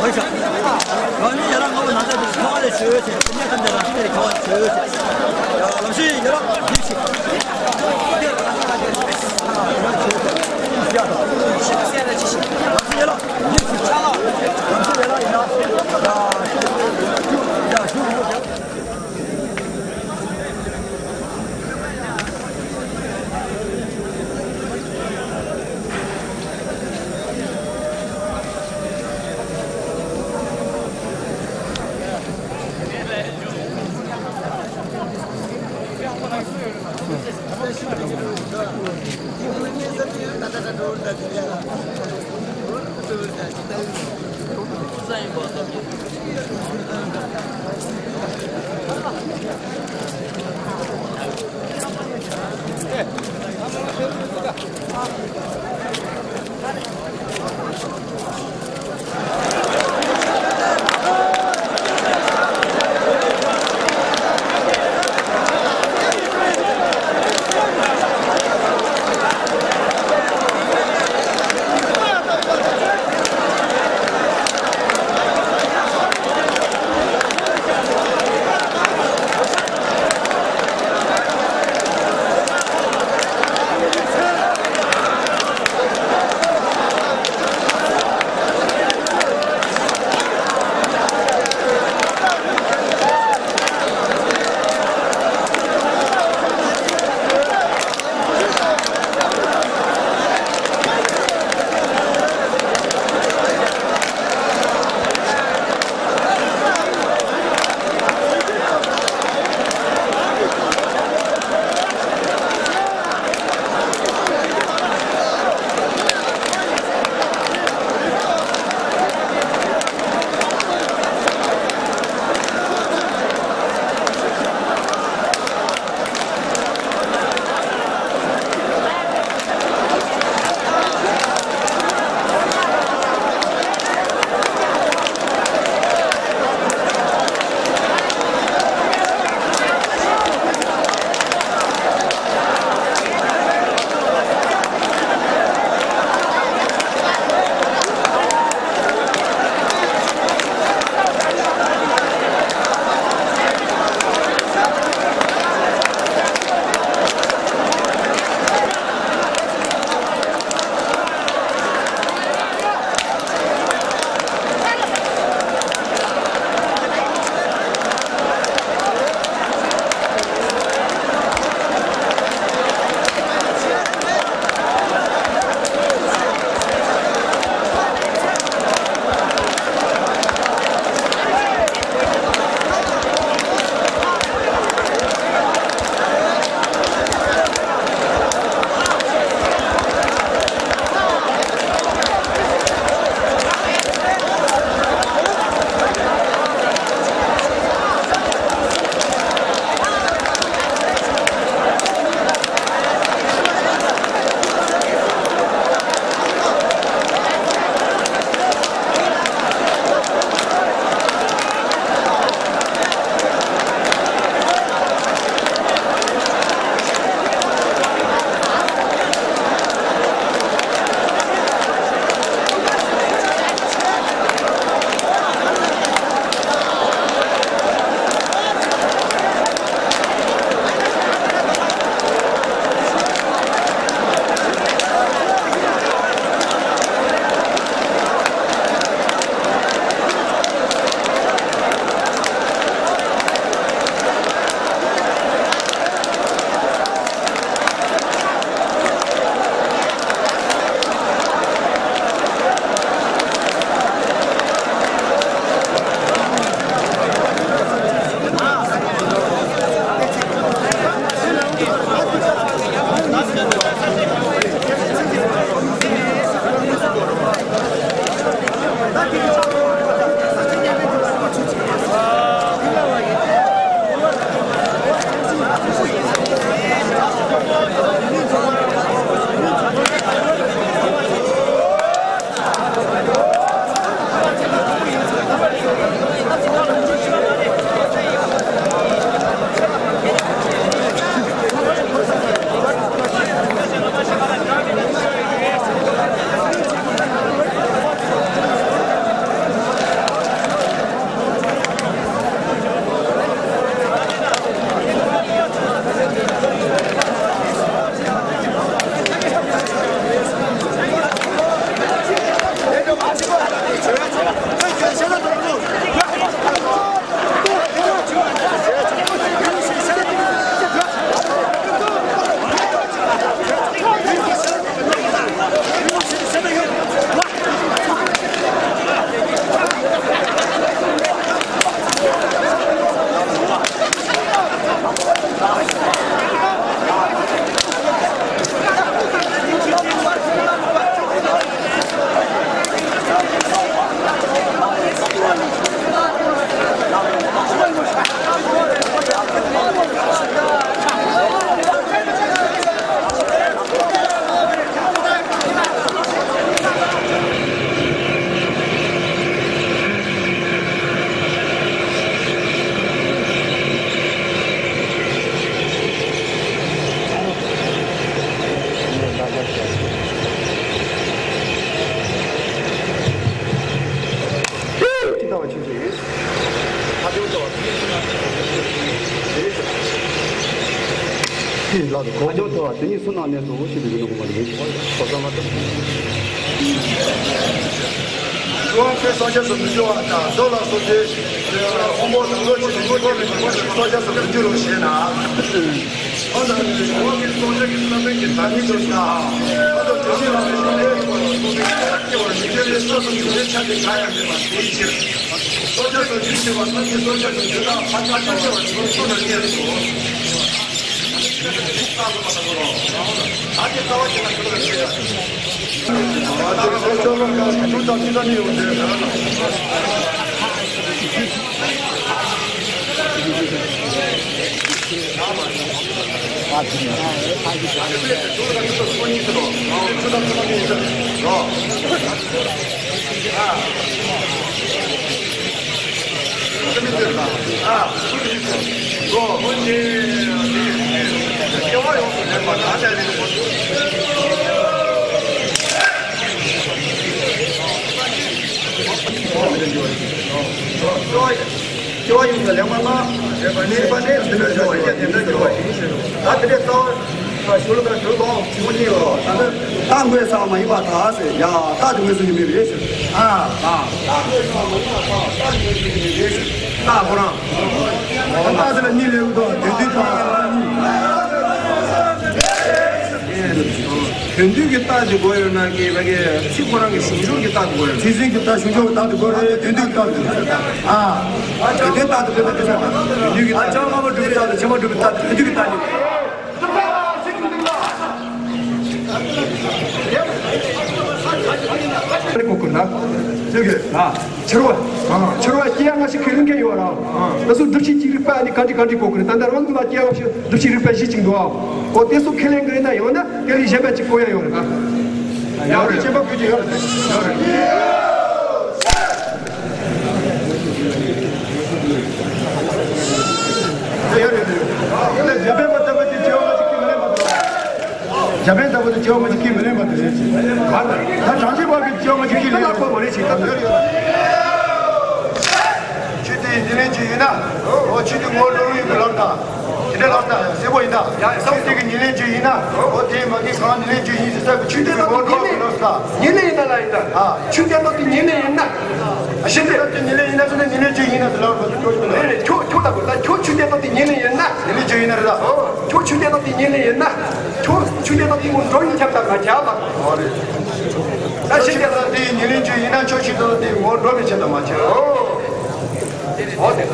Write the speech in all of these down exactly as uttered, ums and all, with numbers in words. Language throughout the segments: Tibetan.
ཧོ་ཤ། རང་ཉིད་ཡ་རབས་ལྔ་པོ་ནང་ཚན་དུ་ཁ་བ་ལས་ཆོས་ཡོད་ཅེས་དེ་ནས་ཁམས་ཀྱི་རང་བཞིན་ལས་ཁ་བ་ལས་ཆོས་ཡོད་ཅེས། ལམ་ཤེས་ཡ་རབས་ཡིད་ཆེས། རང་བཞིན་ཡ་རབས་ཡིད་ཆེས། ལམ་ཤེས་ཡ་རབས་ཡིན་ན། ལག་ཏུ་གོ་སྐྱོང་ཐེབས་པ་དེ་ཉིད་སུ་གནང་ནས་སུ་འོ་ཞེས་པའི་གི་ནོ་གོ་མ་རེད། གོ་ས་མ་ཐོབ། ཞུ་བ་ཁོའི་སངས་རྒྱས་སུ་མི་འགྱུར་བ་དང་མདོ་ལ་སོགས་ཏེ། དབང་པོ་དང་བློ་ཆེན་གྱི་ངོ་བོ་ལས་ངོ་ཤེས་སངས་རྒྱས་སུ་མི་འགྱུར་རོ་ཞེ་ན། འོ་ན་ནི་འོ་ཀྱི་སངས་རྒྱས་ཀྱི་བསམ་པའི་གི་བདག་ཉིད་དུ་ཞེ་ན། ཨ་ཏོ་དེ་བཞིན་རང་གི་སངས་རྒྱས་ཀྱི་བར་ལ་སོགས་པའི་སྐྱེ་བ་མི་འགྱུར་བའི་ས་སུ་འགྱུར་བའི་ཆ་དེ་གང་ཡང་མེད་པ་དེའི་ཕྱིར། སངས་རྒྱས་སུ་འགྱུར་ཞེས་པ་སངས་རྒྱས་སངས་རྒྱས་སུ་འགྱུར་ན་ཕར་ཆགས་ཆགས་ཆགས་པ་དེ་ཚོ་ཐུགས་ལ་གནས་སོ། སྐྱེ་བ་ཡོངས་སུ་ལེན་པ་དང་། རེད་པ་ནི་རིག་པ་ནི་འདི་ལ་སྦྱོར་བ་ཡིན། དེ་འདྲ་སྦྱོར་བ་ཡིན་ཞེས་སོ། ད་དེ་འདྲའི་རྩ་བ་ཞུ་ལ་ད་གྲོལ་ལོང་ཆེན་པོ་གཉིས་ཡོད། ད་ལྟ་རྟགས་འགོད་ས་མ་ཡིན་པར་ཐལ་ཟེར། ཡ་རྟགས་དེ་ངོས་བཟུང་གི་མེད་པ་རེད་ཟེར། ཨ་ཨ་རྟགས་འགོད་ས་མ་ཡིན་པར་ཐལ། རྟགས་དེ་ངོས་བཟུང་གི་མེད་པ་རེད་ཟེར། རྟགས་ཁོ་རང་། རྟགས་ཟེར་ན་གཉིས་ལས་འགོ་དོན་དུས་དང་། དོན་དུས་ཀྱི་རྟགས་དེ་དགོས་ཡོད་ན་ཀྱི་བ་གི་ཚིག་ཁོ་རང་གི་གཞུང་ཕྱོགས་ཀྱི་རྟགས་དེ་དགོས་ཡོད། ཚིག་ཟིན་གྱི་རྟགས་གཞུང་ཕྱོགས་ཀྱི་རྟགས་དེ་དགོས་རེད། དོན་དུས་ཀྱི་རྟགས་དེ་དགོས་རེད། ཨ། དོན་དུས་རྟགས་དེ་དགོས་རེད། དོན་དུས་ཀྱི་རྟགས་དེ། ཨ་ཅག་སྔ་མ་གྲུབ་པའི་རྟགས་དེ་ཕྱི་མ་གྲུབ་པའི་རྟགས་དེ་དོན་དུས་ཀྱི་རྟགས་དེ། ཨ་ནི་གོ་དགོས་ན། ཅིག་གི་ཨ། ཕྱི་རོལ་བ། ཕྱི་རོལ་བ་སྐྱེ་ཡ་སྔ་ཕྱི་ཁས་ལེན་མཁན་ཡོད་ར། ད་སོ་སྒྲུབ་བྱེད་ཀྱི་རིགས་པ་ཨ་ནི་ག་འདྲ་ག་འདྲ་གོ་དགོས་རེད། ད་ལྟ་རང་ལུགས་ལ་སྐྱེ་ཡ་སྔ་ཕྱི་སྒྲུབ་བྱེད་རིགས་པ་བཞི་ཅིག་འདུག་ཨ། འོ་དེ་སོ་ཁས་ལེན་གི་རེད་ན་ཡང་ན་དེ་ལས་གཞན་པ་ཅིག་གོ་ཡ་ཡོད་རེད་ད། ཡོད་རེད། སྐྱེ་འཕགས་ཀུན་གྱི་ཡོད་རེད། ཡོད་རེད། ཡོད་རེད། ཡོད་རེད། འཇམ་དཔལ་ལྟ་བུ་དེ་སྐྱེ་བ་སྔ་ཕྱི་ཁས་མི་ལེན་པ་དང་། འཇམ་དཔལ་ལྟ་བུ་དེ་སྐྱེ་བ་སྔ་ཕྱི་ཁས་མི་ལེན་པ་དེ་རེད་ཅེས། གང་ལྟར་ད་བྱང་ཆུབ་པ་གི་སྐྱེ་བ་སྔ་ཕྱི་ཁས་ལེན་པ་མ་རེད་ཅེས་ད་ལྟ་ཡོད་རེད། ཆོས་དེ་ཡི་ཉེར་ལེན་ཅན་ཡིན་ན། འོ་ཆོས་དེ་ངོ་བོ་འགྲོ་བའི་ཡུལ་དུ་ལབ་དང་། དེ་འདྲ་ལབ་དང་གསལ་པོ་ཡིན་ད། ཡ་ཡ་ཆོས་དེ་གི་ཉེར་ལེན་ཅན་ཡིན་ན། འོ་དེ་མ་གི་གང་ཉེར་ལེན་ཅན་ཡིན་ཟེར་ས་གི་ཆོས་དེ་ངོ་བོ་འགྲོ་བའི་ཡུལ་ལབ་དང་། ཉེར་ལེན་ཡིན་ན་ལ་ཡིན་ད། ཨ། ཆོས་དེ་ལྟ་དེ་ཉེར་ལེན་ཡིན་ན། ཨ་ཤེས་ཏེ། ད་དེ་ཉེར་ལེན་ཡིན་ན་ཟེར་ན་ཉེར་ལེན་ཅན་ཡིན་ན་ཟེར་ལབ་པ་ཁྱོད་ཁྱོད་ལ་གོ་ད་ཁྱོད་ཆོས་དེ་ལྟ་དེ་ཉེར་ལེན་ཡིན་ན། ཉེར་ལེན་ཅན་ཡིན་ན་རེད་ད། ཁྱོད་ཆོས་དེ་ལྟ་དེ་ཉེར་ལེན་ཡིན་ན། ཁྱོད་ཆོས་དེ་ལྟ་དེ་ངོ་འགྲོ་ཡིན་ཁྱབ་ད་མ་ཁྱབ་ལ། ཨོ་རེད། ད་ཤེས་ཏེ། ད་དེ་ཉེར་ལེན་ཅན་ཡིན་ན་ཁྱོད་ཆོས་དེ་ལྟ་དེ་ངོ་འགྲོ་མི་ཁྱབ་ད་མ་ཁྱབ། ཨོ། ཨོ་དེ།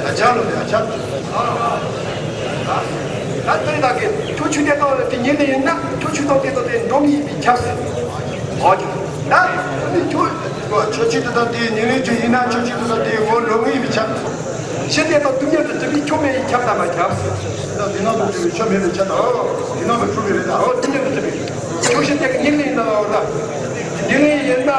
ཨ་ཅག་ལོ་ཨ་ཅག་ད་ལྟ་གི་ཁྱོད་ཆོས་དེ་ལྟ་དེ་ཉེར་ལེན་ཡིན་ན་ཁྱོད་ཆོས་དང་དེ་ལྟ་དེ་འགྲོ་མི་ཡིན་པས་ཁྱབ་ཟེར། ཨོ་ཅག་ད་ཁྱོད་ཁྱོད་ཆོས་དེ་ལྟ་དེ་ཉེར་ལེན་ཅན་ཡིན་ན་ཁྱོད་ཆོས་དེ་ལྟ་དེ་ངོ་འགྲོ་མི་ཡིན་པས་ཁྱབ། ཤེས་ཏེ་དང་སྡུག་བསྔལ་དུ་གྲུབ་པའི་ཁྱོད་མེད་ཡིན་ཁྱབ་ད་མ་ཁྱབ། ད་འདི་ནང་དུ་གྲུབ་པའི་ཁྱོད་མེད་པས་ཁྱབ་ད། འདི་ནང་དུ་གྲུབ་པའི་རེད་ད། འོ་སྡུག་བསྔལ་དུ་གྲུབ་པའི། ཁྱོད་ཤེས་ཏེ་ཉེར་ལེན་ཡིན་ད་འོ་ད། ཉེར་ལེན་ཡིན་ད།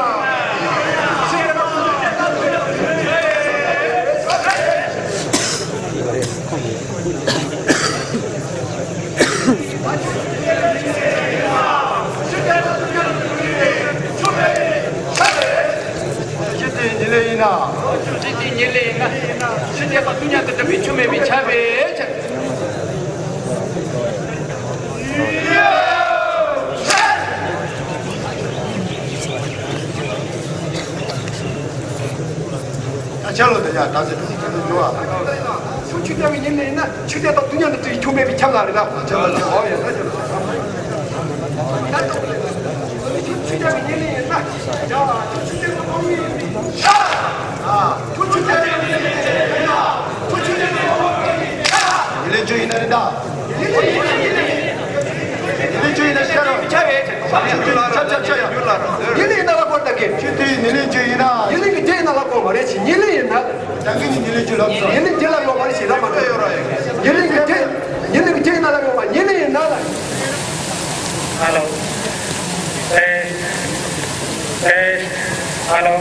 ཤེས་ཏེ་ཉེར་ལེན་ཡིན་ན། ཤེས་ཏེ་ཉེར་ལེན་ཡིན་ན། ཤེས་ཏེ་དང་སྡུག་བསྔལ་དུ་གྲུབ་པའི་ཁྱོད་མེད་པས་ཁྱབ་པས་ཁྱབ། ཨ་ཅག་ལོ་དེ་ཡ་ད་ཟེར་དུས་ཁྱེད་ཚོ་འགྲོ་བ། ཁྱོད་ཆོས་དེ་ལྟ་བུ་ཉེར་ལེན་ཡིན་ན་ཆོས་དེ་དང་སྡུག་བསྔལ་དུ་གྲུབ་པའི་ཁྱོད་མེད་པས་ཁྱབ་ལ་རེད་ད། ཨ་ཅག་ལོ་དེ་ཨོ་ཡ་ད་ཅག་ལོ། ད་ཆོས་དེ་ལྟ་བུ་ཉེར་ལེན་ཡིན་ན། ཡ་ཁྱོད་ཆོས་དེ་ལྟ་བུ་ཉེར་ལེན་ཡིན་ན། ཨ་ཁྱོད་ཆོས་དེ་ལྟ་བུ་ཉེར་ལེན་ཡིན་ན། ཁྱོད་ཆོས་དེ་ལྟ་བུ་ཉེར་ལེན་ཡིན་ན། ཉེར་ལེན་ཅན་ཡིན་ན་རེད་ད། ཉེར་ལེན་ཅན་ཡིན་ན་ཤེས་རོགས། ཆ་བས་ཆ་ཆ་ཆ་ཡ། ཉེར་ལེན་ཡིན་ན་ལ་གོ་ད་གེ། ཆོས་དེ་ཉེར་ལེན་ཅན་ཡིན་ན། ཉེར་ལེན་གྱི་རྗེས་ཡིན་ན་ལ་ ལོག་མ་རེད་ཅེས་ཉེར་གཉིས་ཡིན་ན། ད་གིན་ཉེར་གཉིས་ལོག་ཉེར་གཉིས་ལོག་མ་རེད་ཅེས་ར་མ་གཏོགས། ཉེར་གཉིས་ཀྱི་ཐེངས་ཉེར་གཉིས་ཀྱི་ཐེངས་ན་ལ་ཡོང་བ་ཉེར་གཉིས་ཡིན་ན་ལ། ཨ་ལོ། ཨེ། ཨེ། ཨ་ལོ།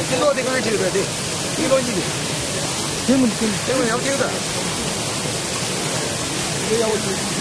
ཀི་ལོ་དེ་གང་ཁྲིད་རེད་དེ། ཀི་ལོ་གཉིས་དེ། དེ་མི་འདུག་དེ་མི་ཡག་ཅིག་ད། དེ་ཡག་པོ་ཅིག་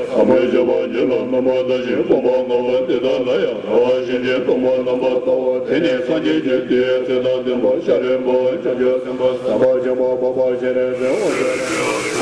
ཁམས་པའི་སྤྱོད་པ་རྒྱུད་ལ་རྣམ་པར་ལྟ་ཞིང་སྟོང་པ་ལྔ་པོ་དེ་དག་ལ་ཡང་རང་དབང་བཞིན་གྱི་སྟོང་པ་རྣམ་པར་ལྟ་བ། དེ་ནི་སངས་རྒྱས་ཀྱི་དུས་ཚོད་དང་ལྡན་པ་ཤཱ་རིའི་བུ་བྱང་ཆུབ་སེམས་དཔའ་དམ་པ་ཤེས་རབ་ཀྱི་དབང་ཕྱུག